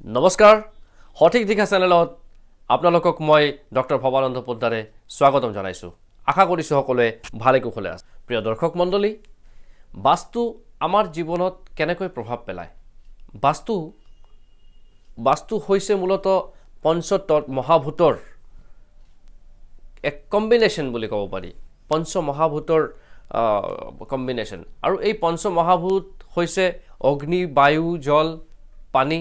নমস্কাৰ, সঠিক দিশা চেনেলত আপোনালোকক মই ডক্টৰ ভৱানন্দ পোদ্দাৰে স্বাগতম জনাইছোঁ। আশা কৰিছোঁ সকলোৱে ভালে কুশলে আছে। প্ৰিয় দৰ্শক মণ্ডলী, বাস্তু আমাৰ জীৱনত কেনেকৈ প্ৰভাৱ পেলায়? বাস্তু হৈছে মূলতঃ পঞ্চ মহাভূতৰ এক কম্বিনেশ্যন বুলি ক'ব পাৰি, পঞ্চ মহাভূতৰ কম্বিনেশ্যন। আৰু এই পঞ্চ মহাভূত হৈছে অগ্নি, বায়ু, জল, পানী,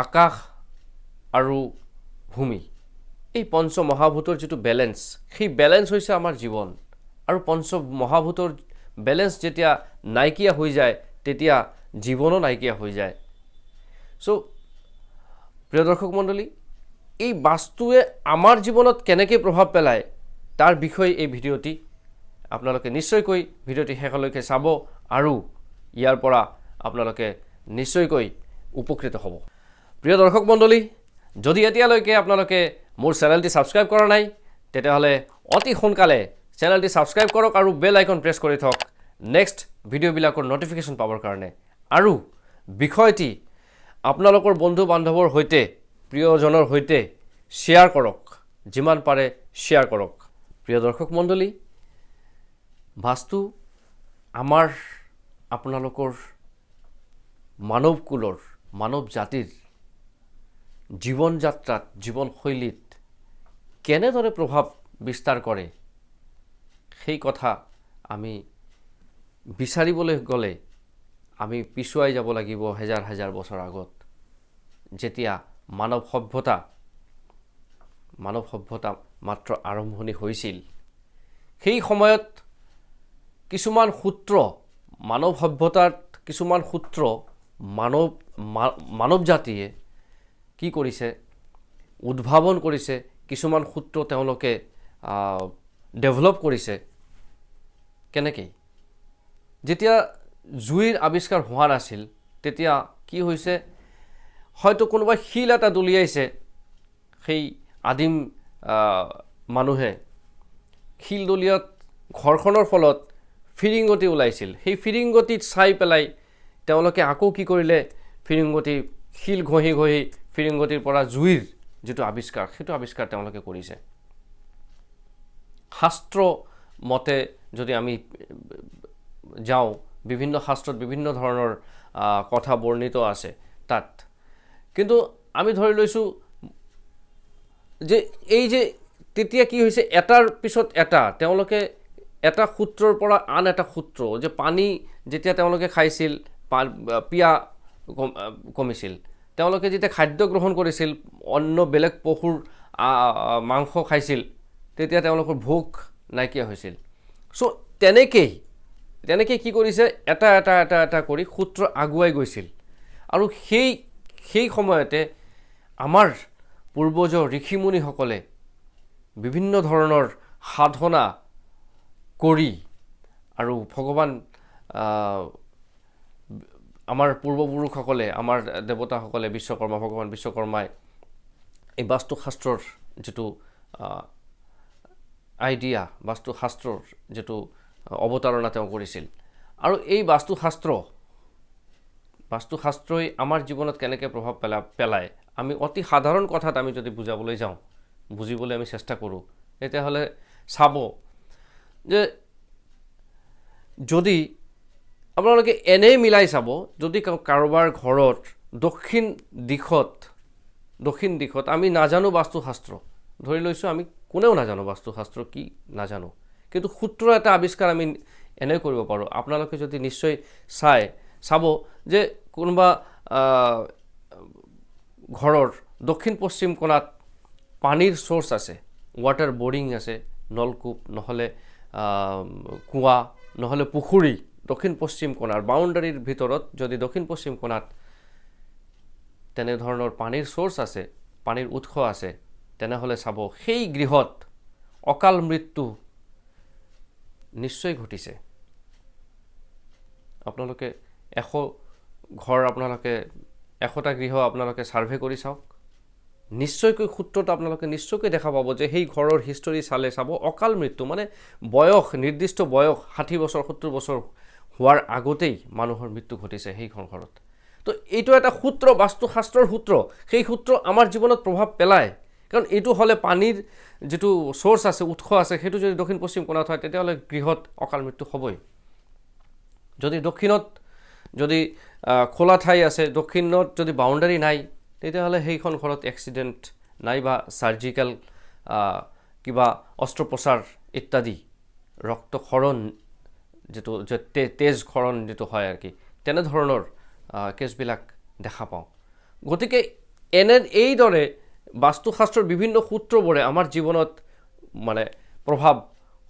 আকাশ আৰু ভূমি। এই পঞ্চ মহাভূতৰ যিটো বেলেঞ্চ, সেই বেলেঞ্চ হৈছে আমাৰ জীৱন। আৰু পঞ্চ মহাভূতৰ বেলেঞ্চ যেতিয়া নাইকিয়া হৈ যায়, তেতিয়া জীৱনো নাইকিয়া হৈ যায়। চ' প্ৰিয় দৰ্শক মণ্ডলী, এই বাস্তুৱে আমাৰ জীৱনত কেনেকৈ প্ৰভাৱ পেলায়, তাৰ বিষয়ে এই ভিডিঅ'টি। আপোনালোকে নিশ্চয়কৈ ভিডিঅ'টি শেষলৈকে চাব আৰু ইয়াৰ পৰা আপোনালোকে নিশ্চয়কৈ উপকৃত হ'ব। প্ৰিয় দৰ্শক মণ্ডলী, যদি এতিয়ালৈকে আপোনালোকে মোৰ চেনেলটি ছাবস্ক্ৰাইব কৰা নাই, তেতিয়াহ'লে অতি সোনকালে চেনেলটি ছাবস্ক্ৰাইব কৰক আৰু বেল আইকন প্ৰেছ কৰি থওক নেক্সট ভিডিঅ'বিলাকৰ ন'টিফিকেশ্যন পাবৰ কাৰণে। আৰু বিষয়টি আপোনালোকৰ বন্ধু বান্ধৱৰ সৈতে, প্ৰিয়জনৰ সৈতে শ্বেয়াৰ কৰক, যিমান পাৰে শ্বেয়াৰ কৰক। প্ৰিয় দৰ্শক মণ্ডলী, বাস্তু আমাৰ আপোনালোকৰ মানৱ কুলৰ, মানৱ জাতিৰ জীৱন যাত্ৰাত, জীৱনশৈলীত কেনেদৰে প্ৰভাৱ বিস্তাৰ কৰে, সেই কথা আমি বিচাৰিবলৈ গ'লে আমি পিছুৱাই যাব লাগিব হেজাৰ হেজাৰ বছৰ আগত, যেতিয়া মানৱ সভ্যতা মাত্ৰ আৰম্ভণি হৈছিল। সেই সময়ত কিছুমান সূত্ৰ, মানৱ সভ্যতাত কিছুমান সূত্ৰ মানৱ জাতিয়ে কি কৰিছে, উদ্ভাৱন কৰিছে, কিছুমান সূত্ৰ তেওঁলোকে ডেভেলপ কৰিছে। কেনেকৈ? যেতিয়া জুইৰ আৱিষ্কাৰ হোৱা নাছিল, তেতিয়া কি হৈছে, হয়তো কোনোবাই শিল এটা দলিয়াইছে। সেই আদিম মানুহে শিল দলিয়াত ঘৰ্ষণৰ ফলত ফিৰিঙতি ওলাইছিল। সেই ফিৰিঙতিত চাই পেলাই তেওঁলোকে আকৌ কি কৰিলে? ফিৰিঙতি শিল ঘঁহি ঘঁহি ফিৰিঙতিৰ পৰা জুইৰ যিটো আৱিষ্কাৰ, সেইটো আৱিষ্কাৰ তেওঁলোকে কৰিছে। শাস্ত্ৰ মতে যদি আমি যাওঁ, বিভিন্ন শাস্ত্ৰত বিভিন্ন ধৰণৰ কথা বৰ্ণিত আছে তাত। কিন্তু আমি ধৰি লৈছোঁ যে এই যে তেতিয়া কি হৈছে, এটাৰ পিছত এটা তেওঁলোকে এটা সূত্ৰৰ পৰা আন এটা সূত্ৰ, যে পানী যেতিয়া তেওঁলোকে খাইছিল, পিয়াহ কমিছিল। তেওঁলোকে যেতিয়া খাদ্য গ্ৰহণ কৰিছিল, অন্য বেলেগ পশুৰ মাংস খাইছিল, তেতিয়া তেওঁলোকৰ ভোক নাইকিয়া হৈছিল। চ' তেনেকেই কি কৰিছে, এটা এটা এটা এটা কৰি সূত্ৰ আগুৱাই গৈছিল। আৰু সেই সময়তে আমাৰ পূৰ্বজ ঋষিমুনিসকলে বিভিন্ন ধৰণৰ সাধনা কৰি আৰু ভগৱান আমাৰ পূৰ্বপুৰুষসকলে, আমাৰ দেৱতাসকলে, বিশ্বকৰ্মা, ভগৱান বিশ্বকৰ্মাই এই বাস্তুশাস্ত্ৰৰ যিটো আইডিয়া, বাস্তুশাস্ত্ৰৰ যিটো অৱতাৰণা তেওঁ কৰিছিল। আৰু এই বাস্তুশাস্ত্ৰই আমাৰ জীৱনত কেনেকৈ প্ৰভাৱ পেলায়, আমি অতি সাধাৰণ কথাত আমি যদি বুজাবলৈ যাওঁ, বুজিবলৈ আমি চেষ্টা কৰোঁ, তেতিয়াহ'লে চাব যে যদি আপোনালোকে এনেই মিলাই চাব, যদি কাৰোবাৰ ঘৰত দক্ষিণ দিশত, আমি নাজানো বাস্তুশাস্ত্ৰ, ধৰি লৈছোঁ আমি কোনেও নাজানো বাস্তুশাস্ত্ৰ কি নাজানো, কিন্তু সূত্ৰ এটা আৱিষ্কাৰ আমি এনেই কৰিব পাৰোঁ। আপোনালোকে যদি নিশ্চয় চাই চাব যে কোনোবা ঘৰৰ দক্ষিণ পশ্চিম কোণাত পানীৰ চ'ৰ্চ আছে, ৱাটাৰ বৰিং আছে, নলকূপ নহ'লে কুঁৱা নহ'লে পুখুৰী, দক্ষিণ পশ্চিম কোণাৰ বাউণ্ডাৰীৰ ভিতৰত যদি দক্ষিণ পশ্চিম কোণাত তেনেধৰণৰ পানীৰ চ'ৰ্চ আছে, পানীৰ উৎস আছে, তেনেহ'লে চাব সেই গৃহত অকাল মৃত্যু নিশ্চয় ঘটিছে। আপোনালোকে 100 ঘৰ, আপোনালোকে 100টা গৃহ আপোনালোকে ছাৰ্ভে কৰি চাওক, নিশ্চয়কৈ সূত্ৰত আপোনালোকে নিশ্চয়কৈ দেখা পাব যে সেই ঘৰৰ হিষ্টৰী চালে চাব অকাল মৃত্যু, মানে বয়স, নিৰ্দিষ্ট বয়স 60 বছৰ, 70 বছৰ হোৱাৰ আগতেই মানুহৰ মৃত্যু ঘটিছে সেইখন ঘৰত। তো এইটো এটা সূত্ৰ, বাস্তুশাস্ত্ৰৰ সূত্ৰ। সেই সূত্ৰ আমাৰ জীৱনত প্ৰভাৱ পেলায়। কাৰণ এইটো হ'লে পানীৰ যিটো চ'ৰ্চ আছে, উৎস আছে, সেইটো যদি দক্ষিণ পশ্চিম কোণত হয়, তেতিয়াহ'লে গৃহত অকাল মৃত্যু হ'বই। যদি দক্ষিণত যদি খোলা ঠাই আছে, দক্ষিণত যদি বাউণ্ডাৰী নাই, তেতিয়াহ'লে সেইখন ঘৰত এক্সিডেণ্ট নাইবা ছাৰ্জিকেল কিবা অস্ত্ৰোপচাৰ ইত্যাদি, ৰক্তক্ষৰণ যিটো যে তেজক্ষৰণ যিটো হয় আৰু কি, তেনেধৰণৰ কেছবিলাক দেখা পাওঁ। গতিকে এইদৰে বাস্তুশাস্ত্ৰৰ বিভিন্ন সূত্ৰবোৰে আমাৰ জীৱনত মানে প্ৰভাৱ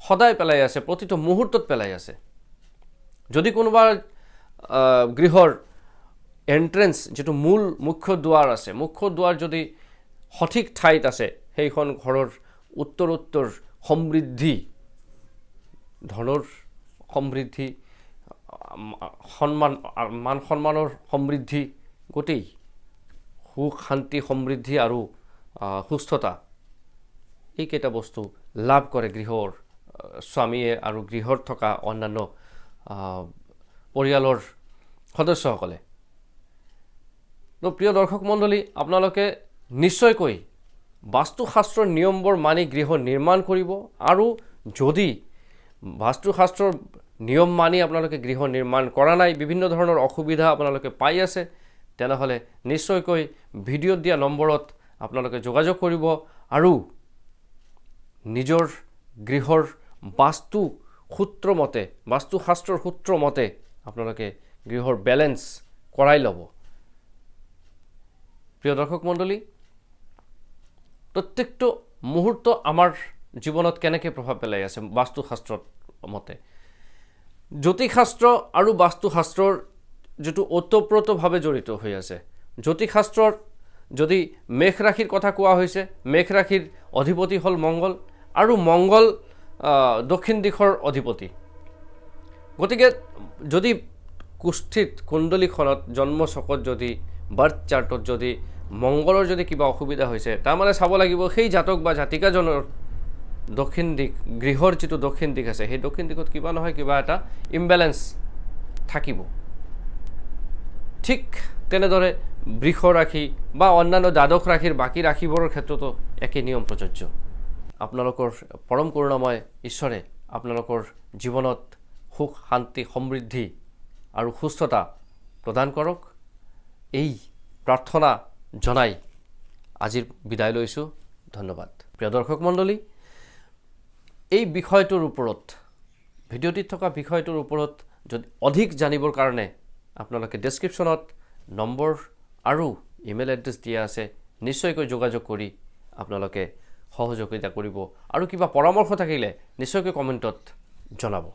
সদায় পেলাই আছে, প্ৰতিটো মুহূৰ্তত পেলাই আছে। যদি কোনোবা গৃহৰ এণ্ট্ৰেঞ্চ যিটো মূল মুখ্য দুৱাৰ আছে, মুখ্য দুৱাৰ যদি সঠিক ঠাইত আছে, সেইখন ঘৰৰ উত্তৰোত্তৰ সমৃদ্ধি, ধনৰ সমৃদ্ধি, সন্মান, মান সন্মানৰ সমৃদ্ধি, গোটেই সুখ শান্তি সমৃদ্ধি আৰু সুস্থতা, এইকেইটা বস্তু লাভ কৰে গৃহৰ স্বামীয়ে আৰু গৃহত থকা অন্যান্য পৰিয়ালৰ সদস্যসকলে। তো প্ৰিয় দৰ্শক মণ্ডলী, আপোনালোকে নিশ্চয়কৈ বাস্তুশাস্ত্ৰৰ নিয়মবোৰ মানি গৃহ নিৰ্মাণ কৰিব। আৰু যদি বাস্তুশাস্ত্ৰৰ নিয়ম মানি আপোনালোকে গৃহ নিৰ্মাণ কৰা নাই, বিভিন্ন ধৰণৰ অসুবিধা আপোনালোকে পাই আছে, তেনেহ'লে নিশ্চয়কৈ ভিডিঅ'ত দিয়া নম্বৰত আপোনালোকে যোগাযোগ কৰিব আৰু নিজৰ গৃহৰ বাস্তু সূত্ৰ মতে, বাস্তুশাস্ত্ৰৰ সূত্ৰ মতে আপোনালোকে গৃহৰ বেলেঞ্চ কৰাই ল'ব। প্ৰিয় দৰ্শক মণ্ডলী, প্ৰত্যেকটো মুহূৰ্ত আমাৰ জীৱনত কেনেকৈ প্ৰভাৱ পেলাই আছে বাস্তুশাস্ত্ৰৰ মতে, জ্যোতিষশাস্ত্ৰ আৰু বাস্তুশাস্ত্ৰৰ যিটো ওতঃপ্ৰোতভাৱে জড়িত হৈ আছে। জ্যোতিষশাস্ত্ৰৰ যদি মেষ ৰাশিৰ কথা কোৱা হৈছে, মেষ ৰাশিৰ অধিপতি হ'ল মংগল আৰু মংগল দক্ষিণ দিশৰ অধিপতি। গতিকে যদি কুষ্ঠিত কুণ্ডলীখনত জন্মচকত যদি বাৰ্থ চাৰ্টত যদি মংগলৰ যদি কিবা অসুবিধা হৈছে, তাৰমানে চাব লাগিব সেই জাতক বা জাতিকাজনৰ দক্ষিণ দিশ, গৃহৰ যিটো দক্ষিণ দিশ আছে, সেই দক্ষিণ দিশত কিবা নহয় কিবা এটা ইমবেলেঞ্চ থাকিব। ঠিক তেনেদৰে বৃষ ৰাশি বা অন্যান্য দ্বাদশ ৰাশিৰ বাকী ৰাশিবোৰৰ ক্ষেত্ৰতো একে নিয়ম প্ৰযোজ্য। আপোনালোকৰ পৰম কৰুণাময় ঈশ্বৰে আপোনালোকৰ জীৱনত সুখ শান্তি সমৃদ্ধি আৰু সুস্থতা প্ৰদান কৰক, এই প্ৰাৰ্থনা জনাই আজিৰ বিদায় লৈছোঁ। ধন্যবাদ। প্ৰিয় দৰ্শক মণ্ডলী, এই বিষয়টোৰ ওপৰত, ভিডিঅ'টিত থকা বিষয়টোৰ ওপৰত যদি অধিক জানিবৰ কাৰণে আপোনালোকে ডেছক্ৰিপশ্যনত নম্বৰ আৰু ইমেইল এড্ৰেছ দিয়া আছে, নিশ্চয়কৈ যোগাযোগ কৰি আপোনালোকে সহযোগিতা কৰিব আৰু কিবা পৰামৰ্শ থাকিলে নিশ্চয়কৈ কমেণ্টত জনাব।